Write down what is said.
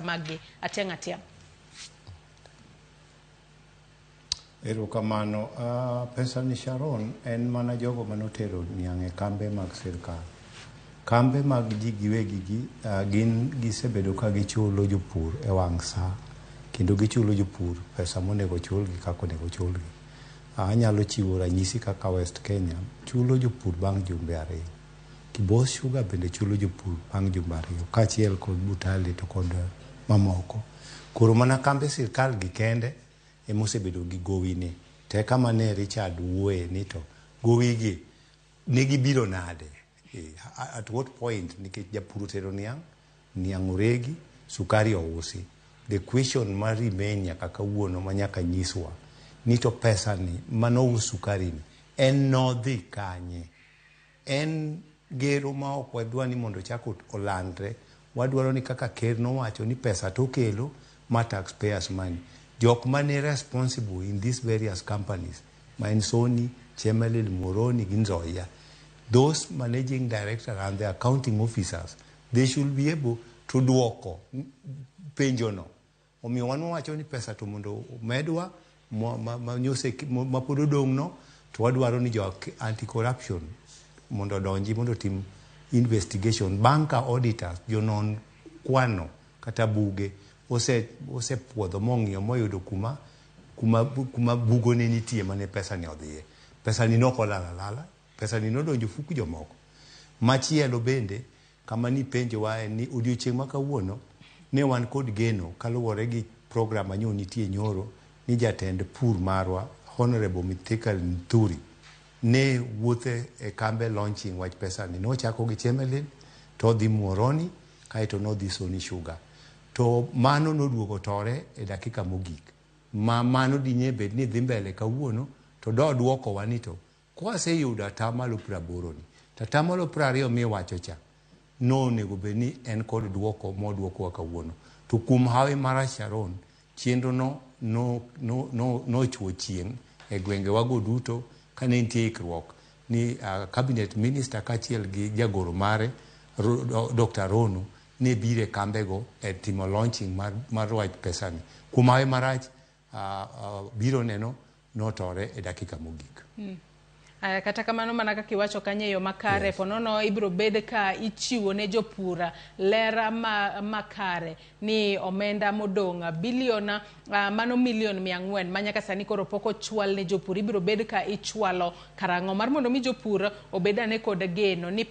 Maggi atiang' atiang'. Erokamano. Pesa ni Sharon en mana jogo manotero niang' e kambe mag sirkal. Kambe mag ji giwegi gi gin gisebedo ka gichulo jopur e wang' sa kendo gichulo jopur pesa monego chulgi kaka onego chulgi. Anyalo chiwo ranyisi kaka West Kenya chulo jopur bang' jumbe 2. Kibos Sugar bende chulo jopur bang' jumbe 2 kaachiel kod Butali to kod mamoko. Koro mana kambe sirkal gi kende emosebedo gi gowi ni. To e kama ne Richard wuoye ni to gowi gi ne gibiro nade? At what point nikech japur otero niang', niang' oregi, sukari ousi. The question ma remain nyaka kawuono ma nyaka nyiswa ni to pesa ni manous sukari ni en nodhi kanye? En gero ma ok wadwa ni mondo ochak olandre. Wadwaro ni kaka ker nowacho ni pesa tokelo ma taxpayers money. Jok mane responsible in these various companies ma en Sony, Chemelil, Muhoroni gi Nzoia, those managing director and the accounting officers, they should be able to duoko penjo no. Omiyo wan wawacho ni pesa to mondo omedwa ma pod odong' no, to wadwaro ni jo anti-corruption mondo odonji mondo otim investigation bang' ka auditors jonon kwano kata buge osepuodho mong'iyo moyudo kuma bugo ne nitie mane pesa ni odhiye. Pesa ni nok olal alala, pesa ni nodonjo fuk jomoko. Machielo bende kama nipenjowa en ni odiochieng' ma kawuono ne wan kod geno kaluwore gi program manyo nitie nyoro ni jatend pur marwa Honorable Mithika Linturi ne wuothe e kambe launching wach pesa ni. Nochako gi Chemelil to odhi Muhoroni kaeto nodhi Sony Sugar. To mano noduogo tore e dakika mogik. Ma mano dinye bed ni dhi mbele kawuono to do duokowa ni to kwaseyudo atamalo 80 ni to atamalo 20 miwacho cha nonego bed ni en kod duoko modwokowa kawuono. To kuom hawi marach Sharon, chenro no nochwo chieng' e gwengewago duto kane nitie ikruok ni cabinet minister kaachiel gi jagoro mare Dr. Rono ne biro e kambego e timo launching mar wach pesani. Kuom hawi marach biro neno notore e dakika mogik. Aya, kata kamano mana kaka iwacho kanyo e yo makare, Yes. Ponono ibiro bed ka ichiwo ne jopur ler makare ni omenda modong' bilion mano milion 400 ma nyaka sani koro pok ochwal ne jopur ibiro bed ka ichwalo karang'o mar mondo mi jopur obed ane kod geno ni